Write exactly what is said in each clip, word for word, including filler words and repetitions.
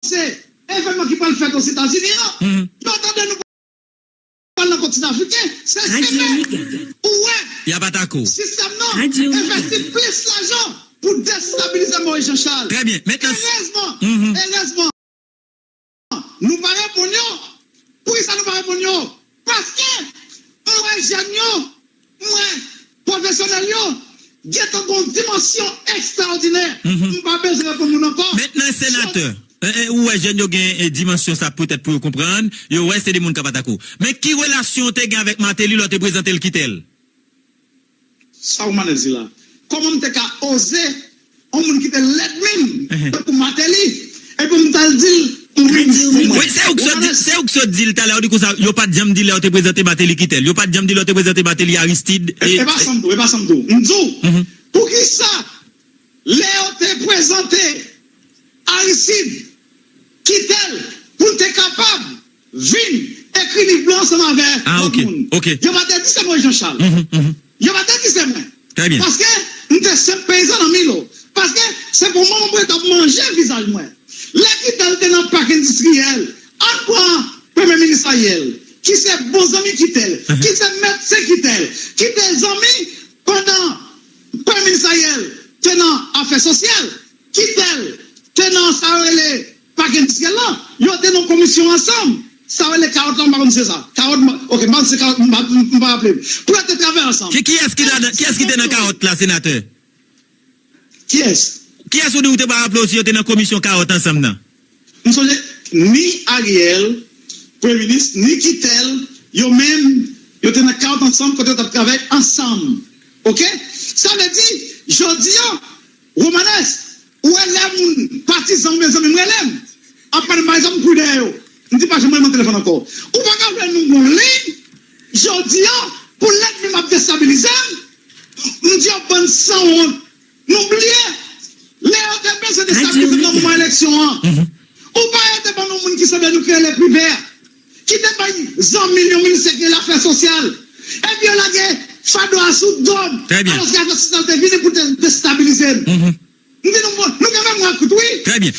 se evènman ki pral fèt Ozetazini an, yo tande nou pral nan kontinan afriken, se semen ou wè sistèm nan envesti plis lajan pou destabilize Moïse Jean Charles. Erezman, erezman, nou pa reponn yo. Poukisa nou pa reponn yo? Paske m wè jèn yo, m wè pwofesyonèl yo gentan gen yon dimansyon ekstraòdinè. M pa bezwen reponn moun ankò. Mentnan, senatè, eh, eh, ou wè jèn yo gen, eh, dimansyon sa petèt pou yo konprann, yo wè se de moun k ap atake w. Men ki relasyon w te gen avèk Martelly lè w te prezante l Kitèl? Sa w mande di la? Kòman m te ka oze yon moun ki te lènmi m, tankou Martelly, epi m t al di l pou minis pou mwen? Wi, se ou k sot di, se ou k sot di l talè, ou di konsa, yo pa t janm di lè yo te prezante Martelly Kitèl, yo pa t janm di lè yo te prezante Martelly Aristide. E, e pa sa m di w, e pa sa m di w. M di w, poukisa lè yo te prezante Aristide Kitèl pou l te kapab vin ekri liv blan ansanm avè lòt moun. Yo pa te di se mwen Jean Charles. Yo pa te di se mwen. Paske m te senp peyizan nan Milo. Paske se pou mwen mwen t ap manje vizaj mwen. Lè Kitèl te nan pak endistriyèl, ann pran premye minis Ariel, ki se bon zanmi Kitèl, ki se medsen Kitèl, ki te zanmi pandan premye minis Ariel te nan afè sosyal, Kitèl te nan sa yo rele pak endistriyèl lan, yo te nan komisyon ansanm. Sa yo rele kawòt la, m pa konn si se sa. Kawòt, m, ok, m pa konn si se kawòt, m pa, m pa raple m. Pou yo te travay ansanm. Ki, kiyès ki ladan, kiyès ki te nan kawòt la, senatè? Kiyès? Kiyès ou di ou te pa raple w si yo te nan komisyon kawòt ansanm nan? M sonje ni Ariel, premye minis, ni Kitèl, yo menm, yo te nan kawòt ansanm kote yo t ap travay ansanm. Ok? Sa vle di, jodi a, Romanes, ou wè lè moun patizan oubyen zanmi m rele m, ap pale m pa egzanp, m kouri dèyè yo. M di pa janm rele m nan telefòn ankò. Ou pa ka wè nou gon liy, jodi a, pou lènmi m ap destabilize m, m di yo bann sanwont. Nou bliye, lè yo te bezwen destabilize m nan moman eleksyon an, ou pa yo te ban nou moun ki sanble nou ki rele Privè, ki te bay zanmi l yon minisè ki rele afè sosyal. Epi yo lage fado a sou do m, alòske afè sosyal te vini pou te destabilize m. M di nou, bon, nou gen memwa kout, wi.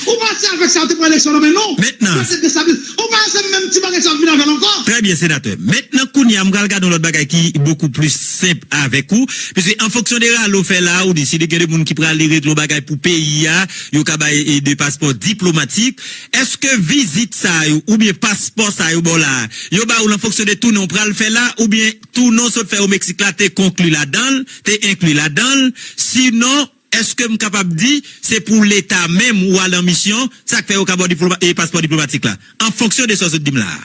Ou panse avèk sa yo te pran eleksyon nan men nou? Mentnan. Yo te destabilize. Ou panse menm ti bagay sa yo vin avè l ankò? Trè byen, senatè. Mentnan, kounye a, m pral gade yon lòt bagay ki bokou plis senp avèk ou. Piske an fonksyon de rale w fè la, ou deside gen de moun ki prale regle yon bagay pou peyi a, yo ka bay, e, de paspò diplomatik. Èske vizit sa yo, oubyen paspò sa yo ba w la, yo ba w l an fonksyon de tounen w pral fè la, oubyen tounen w sot fè o Meksik la te konkli ladan l, te enkli ladan l? Sinon, èske m kapab di se pou Leta menm ou al an misyon, sa k fè yo ka ba w diploma-, e, paspò diplomatik la? An fonksyon de sa w sot di m la a.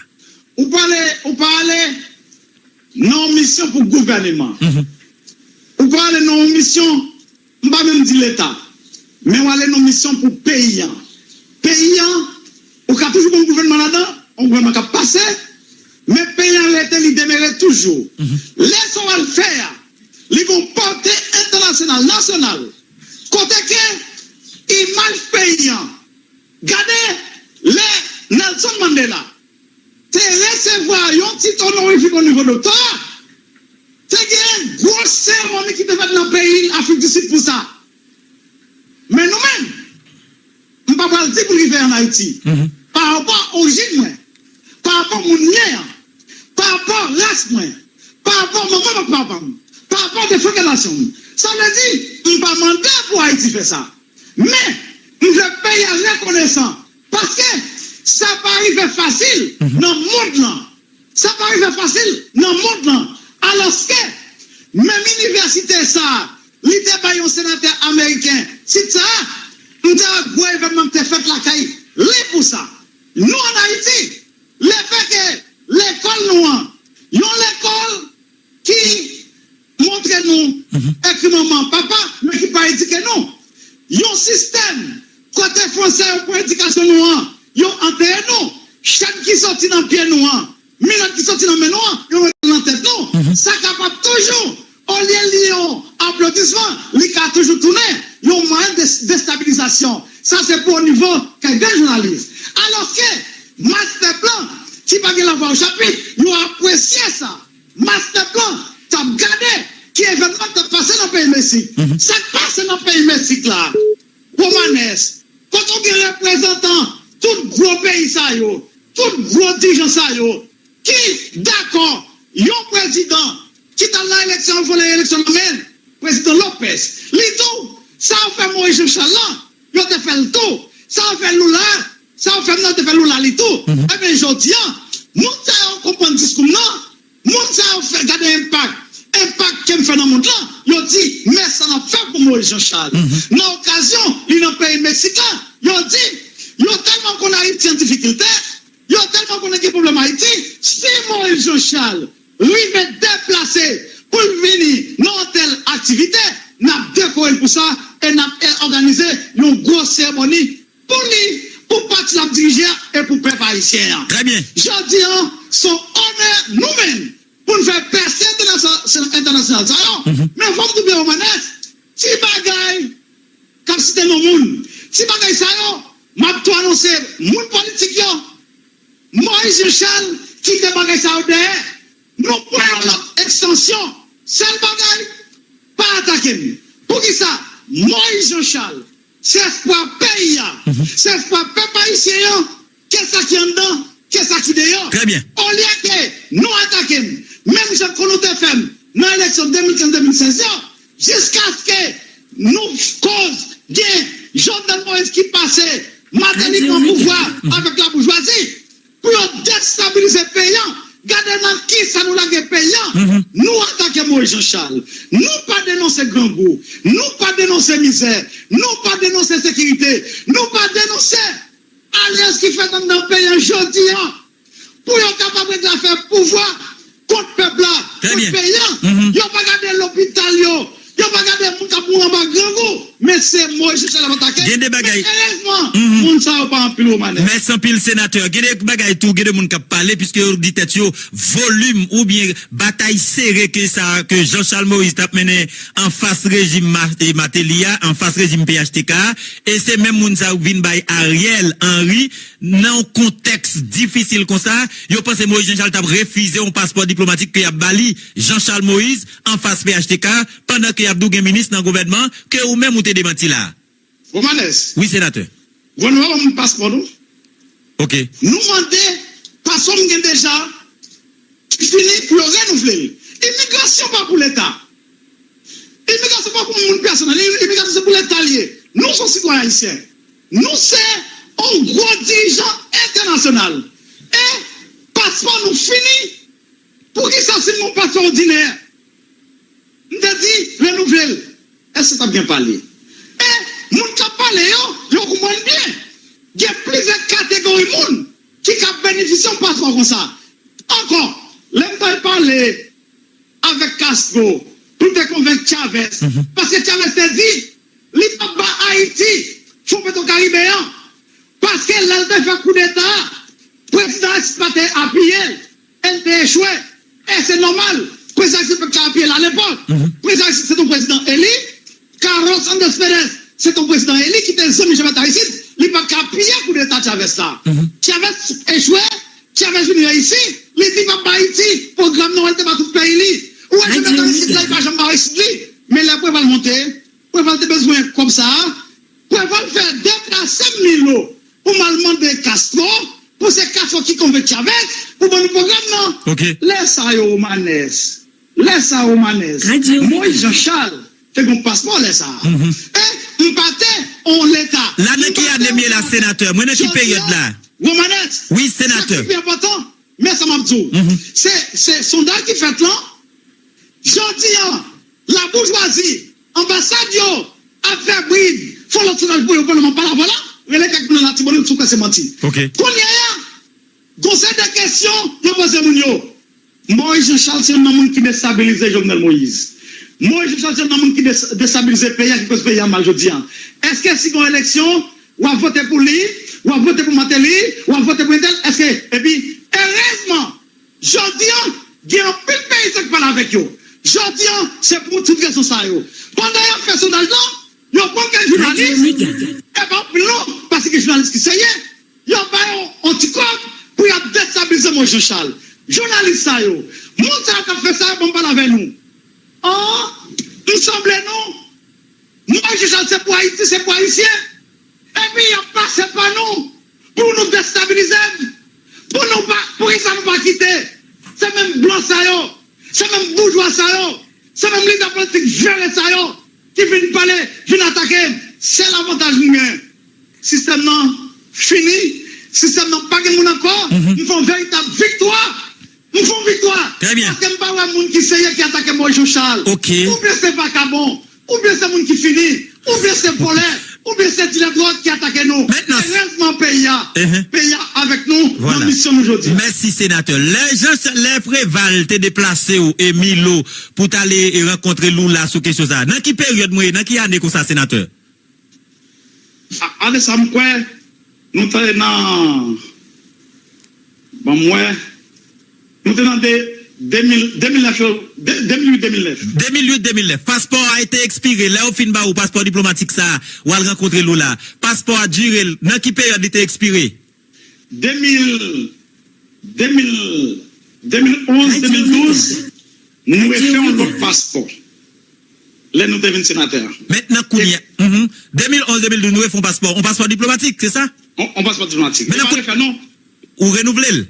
Ou pa ale, ou pa ale nan yon misyon pou gouvèneman. Ou pa ale nan yon misyon, m pa menm di Leta, men w ale nan yon misyon pou peyi an. Peyi an, ou ka toujou gen yon gouvènman ladan, yon gouvènman k ap pase, men peyi an rete, li demere toujou. Lè sa w al fè a, li gon pòte entènasyonal, nasyonal, kote ke imaj peyi an, gade lè Nelson Mandela te resevwa yon tit onorifik o nivo doktora, te gen gwo seremoni ki te fèt nan peyi Afrik di Sid pou sa. Men nou menm, m pa pral di pou rive ann Ayiti. Pa rapò orijin mwen, pa rapò moun m ye an, pa rapò ras mwen, pa rapò manman m ak papa m, pa rapò defrekantasyon m. Sa vle di, m pa mande pou Ayiti fè sa. Men, m vle peyi a rekonesan, paske sa pa rive fasil nan mond lan. Sa pa rive fasil nan mond lan. Alòske, menm inivèsite sa a, li te bay yon senatè ameriken tit sa a, m te wè gwo evènman ki te fèt lakay li pou sa. Nou ann Ayiti, lefètke lekòl nou an, yon lekòl ki montre nou ekri manman, papa, men ki pa edike nou. Yon sistèm kote fransè yo pran edikasyon nou an, yo antere nou. Chèn ki soti nan pye nou an, minòt ki soti nan men nou an, yo mete nan tèt nou. Sa kapab toujou, olye li yon aplodisman, li ka toujou tounen yon mwayen de destabilizasyon. Sa se pou o nivo kèk de jounalis. Alòske, mas pèp lan, ki pa gen lavwa o chapit, yo apresye sa. Mas pèp lan t ap gade ki evènman k t ap pase nan peyi Meksik. Sa k pase nan peyi Meksik la, Romanes, kote w gen reprezantan tout gwo peyi sa yo, tout gwo dirijan sa yo ki dakò yon prezidan ki t al nan eleksyon, vòlè eleksyon nan men l, prezidan Lopez. Li tou, sa yo fè Moyiz Janchal la, yo te fè l tou. Sa yo fè Lula, sa yo fè m nan, yo te fè Lula li tou. Ebyen, jodi a, moun sa yo konprann diskou m nan, moun sa yo fè gade enpak, enpak ke m fè nan mond lan, yo di, men sa n ap fè pou Moyiz Janchal. Nan okazyon li nan peyi Meksik la, yo di, yo tèlman konn Ayiti an difikilte, yo tèlman konnen gen pwoblèm Ayiti, si Moyiz Janchal rive deplase pou l vini nan yon tèl aktivite, n ap dekore l pou sa e n ap òganize yon gwo seremoni pou li, pou pati l ap dirije a e pou pèp ayisyen an. Trè byen. Jodi a, se yon onè nou menm pou n fè pèse entènasyonal sa yo. Men fò m di w byen, Romanes, ti bagay k ap site non moun, ti bagay sa yo, m ap tou anonse moun politik yo, Moyiz Janchal kite bagay sa yo dèyè. Nou pran yon lòt ekstansyon. Sèl bagay, pa atake m. Poukisa? Moyiz Janchal se espwa peyi a, se espwa pèp ayisyen an, ke sa ki anndan, ke sa ki deyò. Trè byen. Olye ke nou atake m, menm jan ke nou te fè m nan eleksyon de mil kenz, de mil sèz yo, jiskaske nou koz gen Jovenel Moïse ki pase, Martelly pran pouvwa avèk laboujwazi, pou yo destabilize peyi an. Gade nan kisa nou lage peyi an. Nou atake Moïse Jean Charles. Nou pa denonse grangou. Nou pa denonse mizè. Nou pa denonse sekirite. Nou pa denonse alyans ki fèt anndan peyi an jodi an. Pou yo kapab regle afè pouvwa kont pèp la, kont peyi an. Yo pa gade lopital yo. Yo pa gade moun k ap mouri anba grangou. Men se Moïse Jean Charles y ap atake. Gen de bagay. Men erezman, moun sa yo pa anpil, Romanes. Mèsi anpil, senatè. Gen de bagay tou, gen de moun k ap pale, piske yo di tèt yo volim oubyen batay sere ke sa, ke Jean Charles Moïse t ap mennen anfas rejim Ma-, e, Martelly a, anfas rejim P H T K a. E se menm moun sa yo k vin bay Ariel Henry nan yon kontèks difisil konsa, yo panse Moïse Jean Charles t ap refize yon paspò diplomatik ke y ap ba li, Jean Charles Moïse, anfas P H T K, pandan ke y ap di w gen minis nan gouvènman ke ou menm ou te demanti la. Romanes. Wi, senatè. Gouvènman pa ban m paspò, non. Ok. Nou mande paspò m gen deja, ki fini pou yo renouvle l. Imigrasyon pa pou Leta. Imigrasyon pa pou moun pèsonèl. Imigrasyon se pou Leta l ye. Nou se sitwayen ayisyen. Nou se yon gwo dirijan entènasyonal. E paspò nou fini. Poukisa si m gen yon paspò òdinè, m te di renouvle l? Èske t ap gen pale? E moun k ap pale yo, yo konprann byen. Gen plizyè kategori moun ki ka benefisye yon paspò konsa. Ankò, lè m t al pale avèk Castro pou l te konvenk Chavez, paske Chavez te di li p ap ba Ayiti Fon Petwokaribe an, paske lè l te fè koudeta a, prezidan Aristide pa te apiye l, e l te echwe. E se nòmal, prezidan Aristide pa t ka apiye l alepòk. Prezidan Aristide se t yon prezidan eli, Carlos Andrés Pérez se t yon prezidan eli ki te zanmi Chavez Aristide, li pa t ka apiye koudeta Chavez la. Chavez echwe, Chavez vin reyisi, li di l p ap ba Ayiti pwogram nan, l te ba tout peyi li. Ou wè Chavez Aristide la, li pa janm ba Aristide li. Men lè Preval monte, Preval te bezwen kòb sa a, Preval fè deplase m Milo pou m al mande Castro, pou se Castro ki konvenk Chavez pou ban nou pwogram nan. Lè sa yo, Romanes, lè sa yo, Romanes, Moïse Jean Charles te gen paspò lè sa a. E m pa te yon Leta. La nan ki ane m ye la, senatè? Mwen nan ki peryòd la? Romanes, wi, senatè, sa ki pi enpòtan, men sa m ap di w. Se, se sondaj ki fèt lan. Jodi a, laboujwazi, anbasad yo ap fè brid, fè lòt sondaj pou yo pandan m ap pale avè w la, rele kèk moun nan Latibonit si w kwè se manti. Kounye a, gon seri de kesyon yo poze moun yo. Moïse Jean Charles se youn nan moun ki destabilize Jovenel Moïse. Moïse Jean Charles se youn nan moun ki des-, destabilize peyi a, ki koz peyi a mal jodi a. Èske si gon eleksyon, w ap vote pou li, w ap vote pou Martelly, w ap vote pou entèl? Èske, epi, erezman, jodi a, gen anpil peyizan k pale avèk yo. Jodi a, se pou tout rezon sa yo. Pandan y ap fè sondaj lan, yo konn gen jounalis, e pa anpil non, paske gen jounalis ki serye, yo ba yo yon ti kòb pou y ap destabilize Moïse Jean Charles. Jounalis sa yo, moun sa yo k ap fè sa yo, ban m pale avè nou. An, m sanble nou, Moïse Jean Charles se pou Ayiti, se pou Ayisyen. Epi y ap pase pa nou pou nou destabilize m. Pou nou pa, poukisa nou pa kite se menm blan sa yo, se menm boujwa sa yo, se menm lidè politik vere sa yo ki vin pale, vin atake m? Sèl avantaj m gen, sistèm nan fini, sistèm nan pa gen moun ankò. M fè yon veritab viktwa. M fè yon viktwa. Trè byen. Paske m pa wè moun ki serye ki atake Moïse Jean Charles. Ok. Oubyen se vakabon, oubyen se moun ki fini, oubyen se vòlè, oubyen se dilè dwòg ki atake nou. Mentnan, erezman peyi a, peyi a avèk nou nan misyon nou jodi a. Mèsi, senatè. Lè Jean, lè Preval te deplase w e Milo pou t ale rankontre Lula sou kesyon sa a, nan ki peryòd mwen ye, nan ki ane konsa, senatè? A- Ane sa, m kwè nou te nan, ban m wè, nou te nan de, de mil, de mil nèf yo, de, de mil uit, de mil nèf. De mil uit, de mil nèf. Paspò a te ekspire. Lè yo fin ba ou paspò diplomatik sa a, w al rankontre Lula. Paspò a dire l, nan ki peryòd li te ekspire? De mil, de mil, de mil onz, de mil douz, nou refè yon lòt paspò. Lè nou te vin senatè a. Mentnan, kounye a, de mil onz, de mil douz, nou refè yon paspò. Yon paspò diplomatik, se sa? Yon, yon paspò diplomatik. Men nou pa refè, non. Ou renouvle l?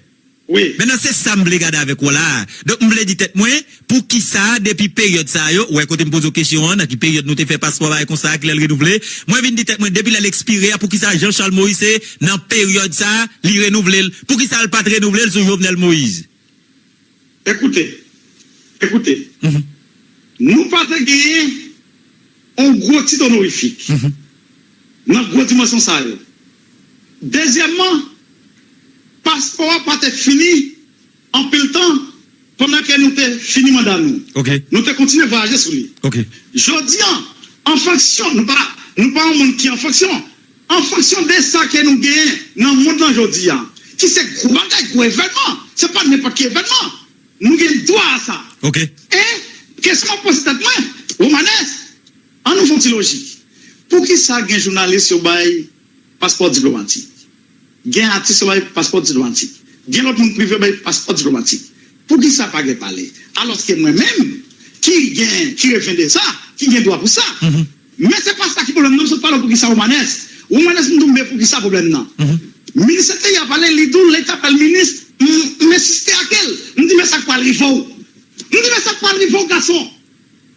Wi. Mentnan, se sa m vle gade avèk ou la. Donk, m vle di tèt mwen, poukisa, depi peryòd sa yo, ou wè kote m poze w kesyon an, nan ki peryòd nou te fè paspò bagay konsa, ki lè l renouvle, mwen vin di tèt mwen, depi lè l ekspire a, poukisa Jean Charles Moïse, se nan peryòd sa, li renouvle l? Poukisa l pa t renouvle l sou Jovenel Moïse? Ekoute, ekoute. Nou pa te genyen yon gwo tit onorifik nan gwo dimansyon sa yo. Dezyèmman, paspò a pa te fini anpil tan pandan ke nou te fini manda nou. Ok. Nou te kontinye vwayaje sou li. Ok. Jodi a, an fonksyon, nou pa, nou pa yon moun ki an fonksyon. An fonksyon de sa ke nou genyen nan mond lan jodi a, ki se gwo bagay, gwo evènman, se pa nenpòt ki evènman. Nou gen dwa a sa. Ok. E kesyon m ap poze tèt mwen, Romanes, an nou fè yon ti lojik. Poukisa gen jounalis yo bay paspò diplomatik? Gen atis yo bay paspò diplomatik. Gen lòt moun prive yo bay paspò diplomatik. Poukisa pa gen pale? Alòske mwen menm, ki gen, ki revende sa, ki gen dwa pou sa. Men se pa sa ki pwoblèm nan, m sot pale w poukisa Romanes. Romanes, m di w men poukisa pwoblèm nan. Minis Enteryè pale, li di w lè l t ap pale minis, m, m ensiste ak l. M di men sa k pral rive w. M di men sa k pral rive w, gason.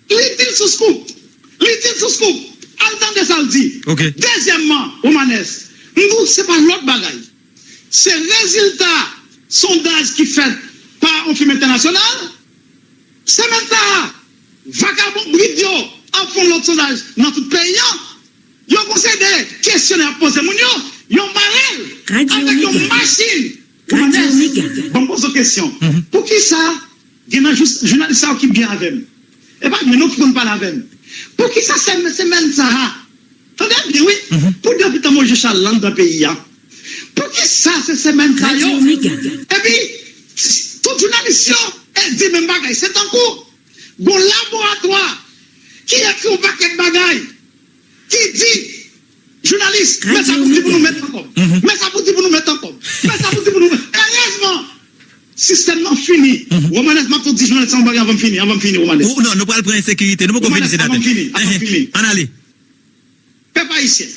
Li di l sou Scoop. Li di l sou Scoop. Al tande sa l di. Ok. Dezyèmman, Romanes, m di w se pa lòt bagay. Se rezilta sondaj ki fèt pa yon fim entènasyonal. Semèn sa a, vakabon brid yo ap fè yon lòt sondaj nan tout peyi a. Yo gon seri de kesyonè ap poze moun yo, yo mare l avèk yon machin. Romanes, ban m poze w kesyon. Poukisa gen nan jou- jounalis sa yo ki byen avè m? E pa byen non ki konn pale avè m. Poukisa se semèn sa a? Tande byen wi. Pou depi tan Moïse Jean Charles la anndan peyi a. Poukisa se semèn sa yo? Epi, tout jounalis yo e di menm bagay. Se tankou gon laboratwa ki ekri yon pakèt bagay, ki di, jounalis, men sa pou di pou nou met nan kòb. Men sa pou di pou nou met nan kòb. Men sa pou di pou nou met. Erezman, sistèm nan fini. Romanes, m ap tou di jounalis sa yon bagay anvan m fini, anvan m fini, Romanes. Ou, non, nou pral pran ensekirite. Nou poko fini, senatè. Anvan m fini, anvan m fini. Ann ale. Pèp ayisyen,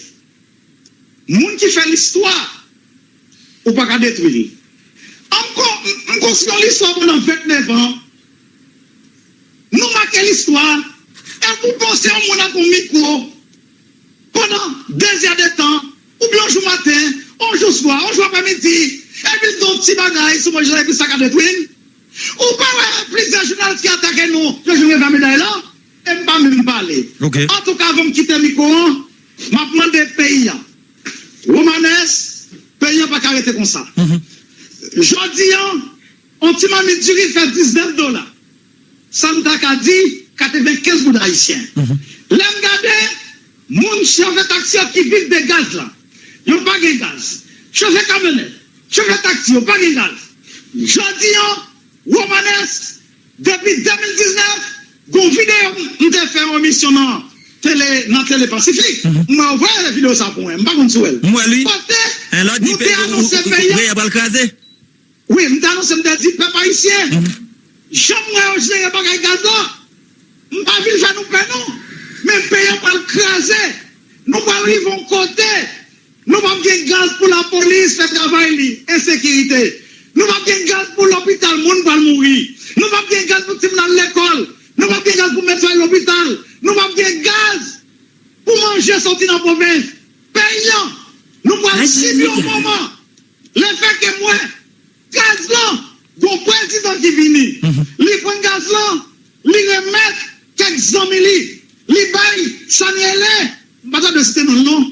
moun ki fè listwa, ou pa ka detwi l. An m kon, m konstwi yon listwa pandan vennèf an. Nou make listwa, e pou panse yon moun ak yon mikwo pandan dezè de tan, oubyen yon jou maten, yon jou swa, yon jou aprèmidi, epi l di yon ti bagay sou mwen, epi sa ka detwi m. Ou pa wè plizyè jounalis ki atake nou, yo jwenn revè meday la? E m pa menm pale. Ok. Antouka, avan m kite mikwo an, m ap mande peyi a. Romanes, peyi a pa ka rete konsa. Jodi a, yon ti mamit diri fè diznèf dola. Sa n ta ka di, katrevenkenz goud ayisyen. Lè m gade, moun chofè taksi yo ki viv de gaz la, yo pa gen gaz. Chofè kamyonèt, chofè taksi, yo pa gen gaz. Jodi a, Romanes, depi de mil diznèf, gon videyo m te fè yon emisyon nan tele, nan Tele Pasifik. M wè w voye videyo sa pou mwen. M pa konn si w wè l. M wè li. Kote nou te anonse peyi a. Peyi a pral kraze. Wi, m te anonse, m te di pèp ayisyen, jan m wè yo jere bagay gaz la, m pa vin fè nou pè non. Men peyi a pral kraze. Nou pral rive yon kote Nou p ap gen gaz pou lapolis fè travay li, ensekirite. Nou p ap gen gaz pou lopital, moun pral mouri. Nou p ap gen gaz pou timoun al lekòl. Nou p ap gen gaz pou medsen al lopital. Nou p ap gen gaz pou manje soti nan pwovens. Peyi an, nou pral sibi yon moman. Lefètke m wè gaz lan, gon prezidan ki vini. Li pran gaz lan, li remèt kèk zanmi li. Li bay sa n rele, m pa ta dwe site non l non.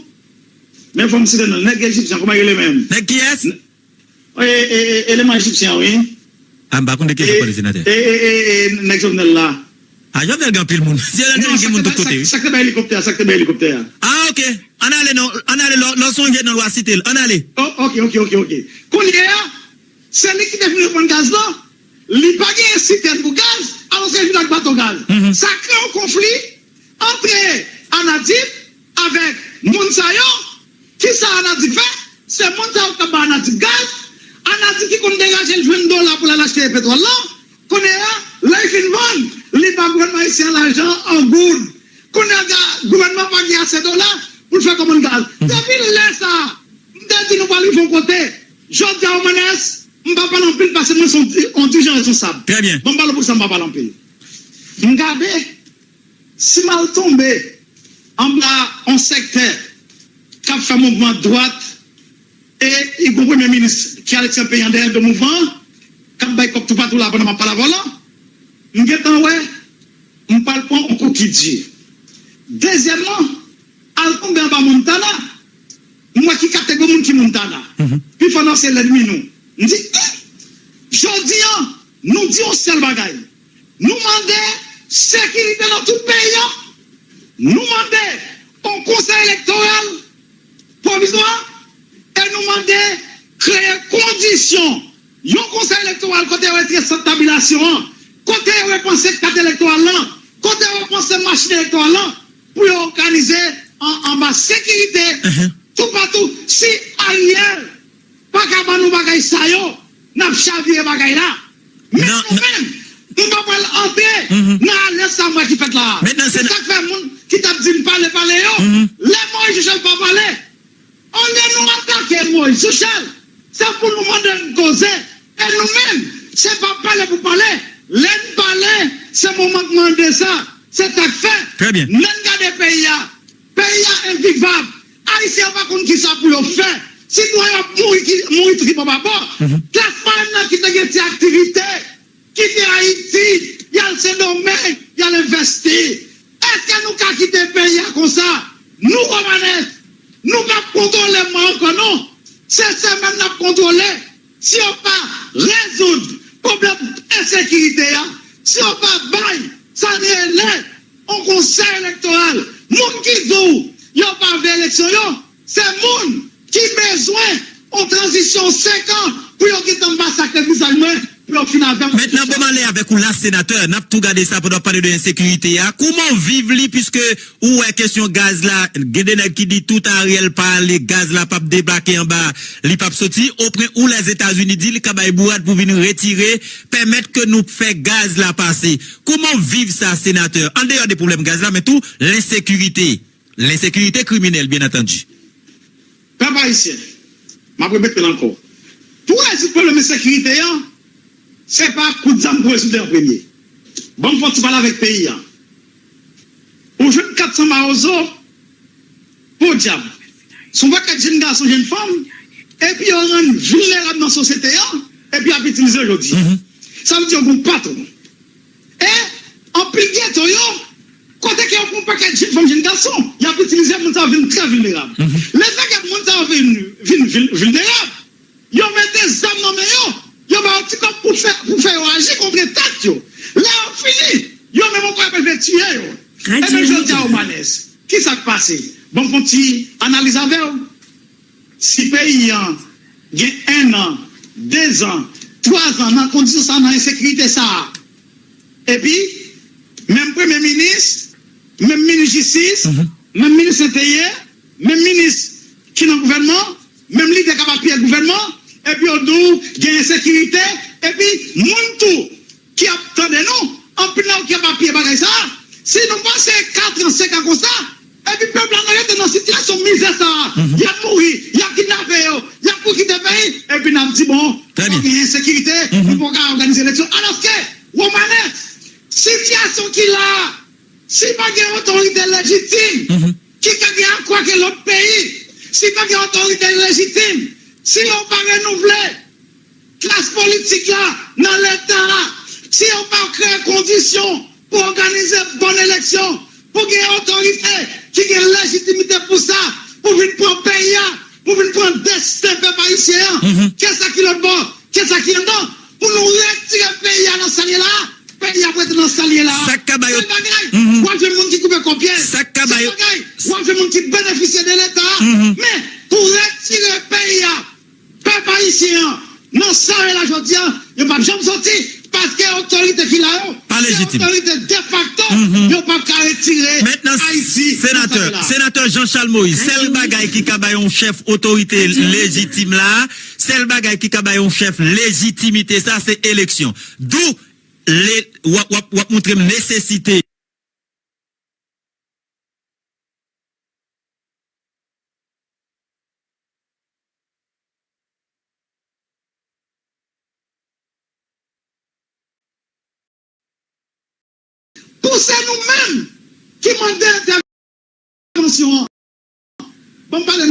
Men fò m site non l. Nèg ejipsyen, kòman l rele menm? Nèg kiyès? E, e, e, eleman ejipsyen an, wi. A, m pa konn de kiyès w ap pale, senatè. E, e, e, e, nèg Jovenel la. A, Jovenel gen anpil moun. Jovenel gen moun tout kote, wi. Sa k te bay elikoptè a, sa k te bay elikoptè a. A, oke. Ann ale non, ann ale, lè w sonje non l w a site l. Ann ale. Oh, oke, oke, oke, oke. Kounye a, se li ki te vin reponn gaz lan. Li pa genyen sitèn pou gaz, alòske li vin ak bato gaz. Sa kreye yon konfli antre Anadip avèk moun sa yo. Kisa Anadip fè? Se moun sa yo k ap ba Anadip gaz. Anadip ki konn degaje l jwenn dola pou l al achte petwòl lan. Kounye a, lè l fin vann, li ba gouvènman ayisyen an lajan an goud. Kounye a, gouvènman pa gen ase dola pou l fè kòmann gaz. Depi lè sa a, m te di nou pral rive yon kote. Jodi a, Omanès, m pa pale anpil paske mwen se yon di- yon dirijan responsab. Trè byen. Ban m pale pou sa m pa pale anpil. M gade, si m al tonbe anba yon sektè k ap fè mouvman dwat, e li gon premye minis ki al etire peyi an dèyè do mouvman an, k ap bay kòb toupatou la pandan m ap pale avè w lan, m gentan wè m pral pran yon kou ki di. Dezyèmman, al tonbe anba Montana, m wè ki kategori moun ki Montana. Pifò nan se lènmi nou. M di, eh, jodi an, nou di yon sèl bagay. Nou mande sekirite nan tout peyi an. Nou mande yon konsèy elektoral pwovizwa e nou mande kreye kondisyon yon konsèy elektoral kote yo retire sant tabilasyon an, kote yo repanse kat elektoral lan, kote yo repanse machin elektoral lan, pou yo òganize an anba sekirite toupatou. Si Ariel pa ka ban nou bagay sa yo, n ap chavire bagay la. Men nou menm, nou pa pral antre nan alèz sa m wè ki fèt la a. Se sa k fè moun ki t ap di m pale, pale yo, lè Moyiz Jechèl pa pale, olye nou atake Moyiz Jechèl, se pou nou mande n koze. E nou menm, se pa pale pou pale. Lè n pale, se moman k mande sa. Se sa k fè, lè n gade peyi a, peyi a envivab. Ayisyen yo pa konn kisa pou yo fè. Sitwayen yo ap mouri, ki, mouri tripòpapò. Klas mwayèn nan ki te gen ti aktivite, kite Ayiti, y al Sendomeng, y al envesti. Èske nou ka kite peyi a konsa? Nou, Omanès, nou p ap kontwole mwen ankò non. Se semèn n ap kontwole. Si yo pa rezoud pwoblèm ensekirite a, si yo pa bay sa n rele yon konsèy elektoral, moun ki di w yo pa vle eleksyon yo, se moun ki bezwen yon tranzisyon senk an pou yo gentan masakre vizaj mwen, pou yo fin avè m. Mentnan, bon, m ale avèk ou la, senatè. N ap tou gade sa pandan w ap pale de ensekirite a. Kouman w viv li, piske ou wè kesyon gaz la, gen de nèg ki di tout Ariel pa ale, gaz la p ap debake anba, li p ap soti, opwen ou Lèzetazini di li ka bay bourad pou vin retire, pèmèt ke nou fè gaz la pase. Kouman w viv sa, senatè? Andeyò de pwoblèm gaz la, men tou lensekirite. Lensekirite kriminèl, byen antandi. Pèp ayisyen, m ap repete l ankò. Pou rezoud pwoblèm ensekirite an, se pa kout zam pou rezoud li an premye. Ban m fè yon ti pale avèk peyi a. Ou jwenn kat san mawozo, podyab. Se yon pakèt jenn gason, jenn fanm, epi yo rann vilnerab nan sosyete a, epi y ap itilize yo jodi. Sa vle di yo gon patwon. E anpil geto yo, kote ke yo pran yon pakèt jenn fanm, jenn gason, y ap itilize moun sa yo vin trè vilnerab. Lefètke moun sa yo vin, vin vil-, vilnerab, yo mete zam nan men yo, yo ba yo ti kòb pou fè, pou fè yo aji kont tèt yo. Lè yo fini, yo menm ankò y ap rive tiye yo. Ebyen, jodi a, Omanès, kisa k pase? Ban m fè yon ti analiz avè w. Si peyi an gen en an, de zan, twa zan nan kondisyon sa, nan ensekirite sa a, epi menm premye minis, menm minis jistis, menm minis enteryè, menm minis ki nan gouvènman, menm lidè k ap apiye gouvènman, epi yo di w gen ensekirite, epi moun tou ki ap tande nou, anpil nan yo ki ap apiye bagay sa a, si nou pase kat an, senk an konsa, Epi pèp la nan rete nan sitiyasyon mizè sa a. Y ap mouri, y ap kidnape yo, y ap pou kite peyi. Epi n ap di, bon, fò gen ensekirite, nou poko ka òganize eleksyon. Alòske, Womanes, sitiyasyon ki la a, si pa gen otorite lejitim ki ka gen akò ak lòt peyi, si pa gen otorite lejitim, si yo pa renouvle klas politik la nan Leta a, si yo pa kreye kondisyon pou òganize bòn eleksyon, pou gen otorite ki gen lejitimite pou sa, pou vin pran peyi a, pou vin pran desten pèp ayisyen an, ke sa ki lòt bò, ke sa ki anndan, pou nou retire peyi a nan sa l ye la a, peyi a ap rete nan sa l ye la a. Sa k ka ba yo. Sèl bagay, w ap jwenn moun ki koupe kòb pye. Sa k ka ba yo. Sèl bagay, w ap jwenn moun ki benefisye de Leta a. Men, pou retire peyi a, pèp ayisyen an, nan sa yo ye la jodi a, yo p ap janm soti, paske otorite ki la yo, se otorite defakto, yo p ap ka retire Ayiti nan sa yo ye la. Mentnan, senatè, senatè Jean Charles Moïse, sèl bagay ki ka bay yon chèf otorite lejitim la, sèl bagay ki ka bay yon chèf lejitimite sa, se eleksyon. D'où le, w ap, w ap, w ap montre m nesesite Pou se nou menm ki mande entèvansyon an. Ban m pale